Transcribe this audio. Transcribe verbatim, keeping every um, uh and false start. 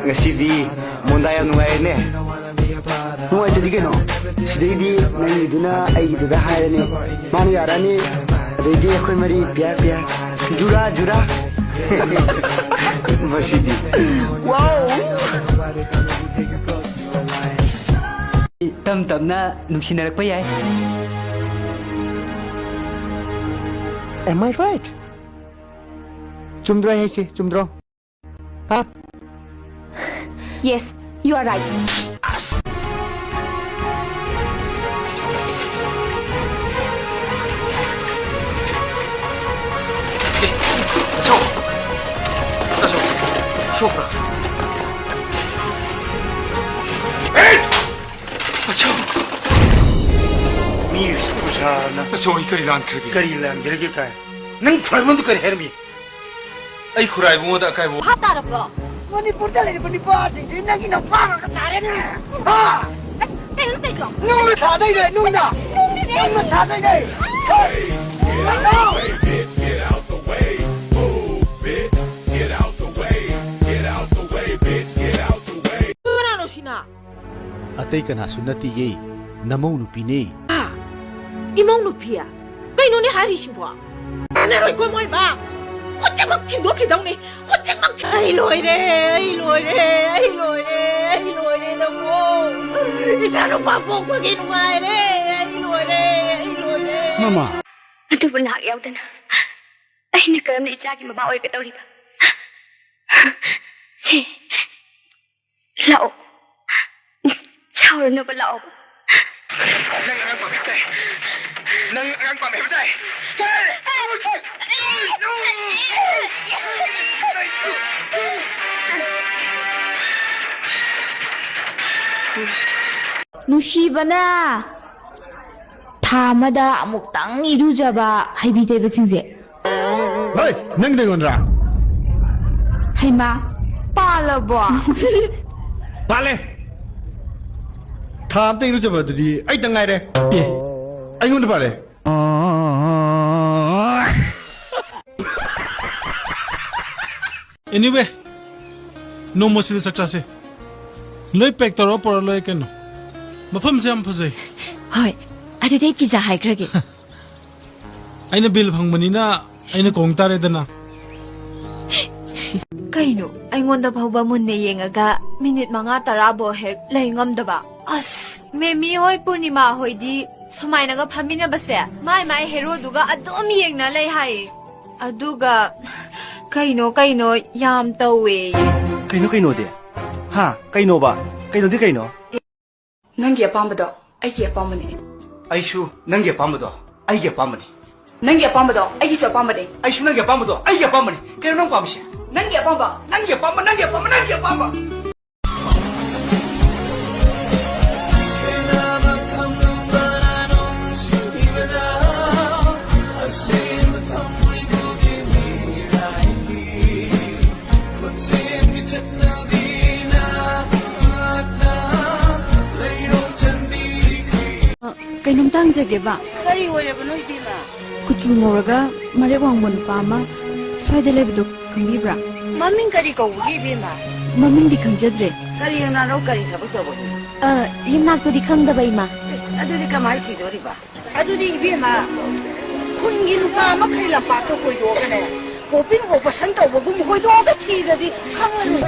ꯉꯁꯤꯗꯤ ꯃꯣꯟꯗꯥ ꯌꯥꯝ ꯅꯨꯡꯉꯥꯏꯔꯦꯅꯦ꯫ ꯅꯨꯡꯉꯥꯏꯇꯗꯤ ꯀꯩꯅꯣ? ꯁꯤꯗꯩꯗꯤ ꯅꯪꯒꯤꯗꯨꯅ ꯑꯩꯒꯤꯗꯨꯗ ꯍꯥꯏꯔꯅꯤ, ꯃꯥꯅ ꯌꯥꯔꯛꯑꯅꯤ, ꯑꯗꯩꯗꯤ ꯑꯩꯈꯣꯏ ꯃꯔꯤ ꯄꯤꯌꯥꯔ ꯄꯤꯌꯥꯔ, ꯖꯨꯔꯥ ꯖꯨꯔꯥ꯫ ꯃꯁꯤꯗꯤ꯫ ꯋꯥꯎ! ꯇꯞ ꯇꯞꯅ ꯅꯨꯡꯁꯤꯅꯔꯛꯄ ꯌꯥꯏ꯫ Am I right? ꯆꯨꯝꯗ꯭ꯔꯣ ꯑꯩ ꯍꯥꯏꯁꯦ? ꯆꯨꯝꯗ꯭ꯔꯣ? ꯍꯥ? Yes, you are right. ꯇꯥꯁꯣ! ꯇꯥꯁꯣ! ꯁꯣꯛꯄ꯭ꯔꯥ? ꯑꯦ! ꯇꯥꯁꯣ! ꯃꯤ ꯑꯣꯖꯥꯅ ꯇꯥꯁꯣ, ꯑꯩ ꯀꯔꯤ ꯂꯥꯟꯈ꯭ꯔꯒꯦ? ꯀꯔꯤ ꯂꯥꯟꯈ꯭ꯔꯒꯦ ꯀꯥꯏ? ꯅꯪ ꯐꯔꯃꯟꯗꯨ ꯀꯔꯤ ꯍꯥꯏꯔꯝꯃꯤ? ꯑꯩ ꯈꯨꯔꯥꯏ ꯏꯕꯨꯡꯉꯣꯗ ꯑꯀꯥꯏꯕ ꯚꯥꯞ ꯇꯥꯔꯕ꯭ꯔꯣ? ꯃꯅꯤꯄꯨꯔꯗ ꯂꯩꯔꯤꯕ ꯅꯨꯄꯥꯁꯤꯡꯁꯤ ꯅꯪꯒꯤ ꯅꯨꯄꯥ ꯉꯥꯛꯇ ꯇꯥꯔꯦꯅꯦ! ꯍꯥ? ꯀꯩꯅꯣ ꯇꯧꯗꯣ? ꯅꯨꯡꯅ ꯊꯥꯗꯩꯅꯦ, ꯅꯨꯡꯅ! ꯅꯨꯡꯅꯅꯦ! ꯅꯨꯡꯅ ꯊꯥꯗꯩꯅꯦ! ꯍꯦ! ꯀꯩꯅꯣ? Get out the way, move, bitch. Get out the way, get out the way, bitch. Get out the way. ꯀꯅꯥꯅꯣ ꯁꯤꯅ? ꯑꯇꯩ ꯀꯅꯥꯁꯨ ꯅꯠꯇꯤꯌꯦ, ꯅꯃꯧ ꯅꯨꯄꯤꯅꯦ꯫ ꯍꯥ? ꯏꯃꯧ ꯅꯨꯄꯤ? ꯀꯩꯅꯣꯅꯦ ꯍꯥꯏꯔꯤꯁꯤꯕꯣ? ꯀꯥꯟꯅꯔꯣꯏꯀꯣ ꯃꯣꯏ ꯃꯥ꯫ ꯍꯧꯖꯤꯛꯃꯛ ꯊꯤꯟꯗꯣꯛꯈꯤꯗꯧꯅꯤ꯫ ꯍꯧꯖꯤꯛꯃꯛ ꯊꯤ-, ꯑꯩ ꯂꯣꯏꯔꯦ, ꯑꯩ ꯂꯣꯏꯔꯦ, ꯑꯩ ꯂꯣꯏꯔꯦ, ꯑꯩ ꯂꯣꯏꯔꯦ ꯅꯪꯕꯨ꯫ ꯏꯆꯥ ꯅꯨꯄꯥ ꯄꯣꯛꯄꯒꯤ ꯅꯨꯡꯉꯥꯏꯔꯦ꯫ ꯑꯩ ꯂꯣꯏꯔꯦ, ꯑꯩ ꯂꯣꯏꯔꯦ꯫ ꯃꯃꯥ꯫ ꯑꯗꯨꯕꯨ ꯅꯍꯥꯛ ꯌꯥꯎꯗꯅ ꯑꯩꯅ ꯀꯔꯝꯅ ꯏꯆꯥꯒꯤ ꯃꯃꯥ ꯑꯣꯏꯒꯗꯧꯔꯤꯕ? ꯁꯦ, ꯂꯥꯛꯑꯣ꯫ ꯁꯥꯎꯔꯅꯨꯕ, ꯂꯥꯛꯑꯣ꯫ ꯅꯪ ꯑꯉꯥꯡ ꯄꯥꯝꯃꯤ ꯍꯥꯏꯕ ꯇꯥꯏ꯫ ꯅꯪ ꯑꯉꯥꯡ ꯄꯥꯝꯃꯤ ꯍꯥꯏꯕ ꯇꯥꯏ꯫ ꯅꯨꯡꯁꯤꯕꯅ ꯊꯥ ꯑꯃꯗ ꯑꯃꯨꯛꯇꯪ ꯏꯔꯨꯖꯕ ꯍꯩꯕꯤ ꯇꯩꯕꯁꯤꯡꯁꯦ꯫ ꯍꯣꯏ, ꯅꯪꯒꯤꯗꯣ ꯑꯩꯉꯣꯟꯗꯔꯥ? ꯍꯩꯃꯥ, ꯄꯥꯜꯂꯕꯣ? ꯄꯥꯜꯂꯦ꯫ ꯊꯥ ꯑꯝꯇ ꯏꯔꯨꯖꯕ ꯑꯗꯨꯗꯤ ꯑꯩꯇ ꯉꯥꯏꯔꯦ꯫ ꯑꯦ, ꯑꯩꯉꯣꯟꯗ ꯄꯥꯜꯂꯦ꯫ Anyway, ꯅꯣꯡꯃ ꯁꯤꯗ ꯆꯥꯛ ꯆꯥꯁꯦ꯫ ꯂꯣꯏ pack ꯇꯧꯔ ꯄꯨꯔꯛ ꯂꯣꯏꯔꯦ ꯀꯩꯅꯣ꯫ ꯃꯐꯝꯁꯦ ꯌꯥꯝ ꯐꯖꯩ꯫ ꯍꯣꯏ, ꯑꯗꯨꯗꯤ ꯑꯩ pizza ꯍꯥꯏꯈ꯭ꯔꯒꯦ꯫ ꯑꯩꯅ bill ꯐꯪꯕꯅꯤꯅ ꯑꯩꯅ ꯀꯣꯡ ꯇꯥꯔꯦꯗꯅ꯫ ꯀꯩꯅꯣ, ꯑꯩꯉꯣꯟꯗ ꯐꯥꯎꯕ ꯃꯨꯟꯅ ꯌꯦꯡꯉꯒ minute ꯃꯉꯥ ꯇꯔꯥꯕꯨ ꯍꯦꯛ ꯂꯩ ꯉꯝꯗꯕ? ꯑꯁ, ꯃꯦꯃꯤ ꯍꯣꯏ, ꯄꯨꯔꯅꯤꯃꯥ ꯍꯣꯏꯗꯤ ꯁꯨꯃꯥꯏꯅꯒ ꯐꯝꯃꯤꯟꯅꯕꯁꯦ ꯃꯥꯏ ꯃꯥꯏ heroꯗꯨꯒ ꯑꯗꯨꯝ ꯌꯦꯡꯅ ꯂꯩ ꯍꯥꯏꯌꯦ꯫ ꯑꯗꯨꯒ ꯀꯩꯅꯣ, ꯀꯩꯅꯣ ꯌꯥꯝ ꯇꯧꯋꯦꯌꯦ꯫ ꯀꯩꯅꯣ, ꯀꯩꯅꯣꯗꯤ? ꯍꯥ? ꯀꯩꯅꯣꯕ? ꯀꯩꯅꯣꯗꯤ ꯀꯩꯅꯣ? ꯅꯪꯒꯤ ꯑꯄꯥꯝꯕꯗꯣ ꯑꯩꯒꯤ ꯑꯄꯥꯝꯕꯅꯤ꯫ ꯑꯩꯁꯨ ꯅꯪꯒꯤ ꯑꯄꯥꯝꯕꯗꯣ ꯑꯩꯒꯤ ꯑꯄꯥꯝꯕꯅꯤ꯫ ꯅꯪꯒꯤ ꯑꯄꯥꯝꯕꯗꯣ ꯑꯩꯒꯤꯁꯨ ꯑꯄꯥꯝꯕꯅꯤ꯫ ꯑꯩꯁꯨ ꯅꯪꯒꯤ ꯑꯄꯥꯝꯕꯗꯣ ꯑꯩꯒꯤ ꯑꯄꯥꯝꯕꯅꯤ꯫ ꯀꯩꯅꯣ ꯅꯪ ꯄꯥꯝꯃꯤꯁꯦ? ꯅꯪꯒꯤ ꯑꯄꯥꯝꯕ꯫ ꯅꯪꯒꯤ ꯑꯄꯥꯝꯕ, ꯅꯪꯒꯤ ꯑꯄꯥꯝꯕ, ꯅꯪꯒꯤ ꯑꯄꯥꯝꯕ꯫ ꯑ, ꯀꯩꯅꯣꯝꯇ ꯍꯪꯖꯒꯦꯕ꯫ ꯀꯔꯤ ꯑꯣꯏꯔꯕꯅꯣ, ꯏꯕꯦꯝꯃ? ꯀꯨꯆꯨ ꯉꯧꯔꯒ ꯃꯔꯦꯛ ꯋꯥꯡꯕ ꯅꯨꯄꯥ ꯑꯃ ꯁ꯭ꯋꯥꯏꯗ ꯂꯩꯕꯗꯣ ꯈꯪꯕꯤꯕ꯭ꯔꯥ? ꯃꯃꯤꯡ ꯀꯔꯤ ꯀꯧꯕꯒꯦ, ꯏꯕꯦꯝꯃ? ꯃꯃꯤꯡꯗꯤ ꯈꯪꯖꯗ꯭ꯔꯦ꯫ ꯀꯔꯤ ꯌꯦꯡꯅꯔꯣ, ꯀꯔꯤ ꯊꯕꯛ ꯇꯧꯕꯒꯦ? ꯑ, ꯌꯨꯝꯅꯥꯛꯇꯨꯗꯤ ꯈꯪꯗꯕ, ꯏꯃꯥ꯫ ꯑꯦ, ꯑꯗꯨꯗꯤ ꯀꯃꯥꯏ ꯊꯤꯗꯣꯔꯤꯕ? ꯑꯗꯨꯗꯤ, ꯏꯕꯦꯝꯃ, ꯈꯨꯟꯒꯤ ꯅꯨꯄꯥ ꯃꯈꯩ ꯂꯝꯄꯥꯛꯇ ꯍꯣꯏꯗꯣꯛꯑꯒꯅꯦ, ꯀꯣꯄꯤꯡ ꯑꯣꯄꯔꯦꯁꯟ ꯇꯧꯕꯒꯨꯝ ꯍꯣꯏꯗꯣꯛꯑꯒ ꯊꯤꯗ꯭ꯔꯗꯤ ꯈꯪꯉꯔꯣꯏ꯫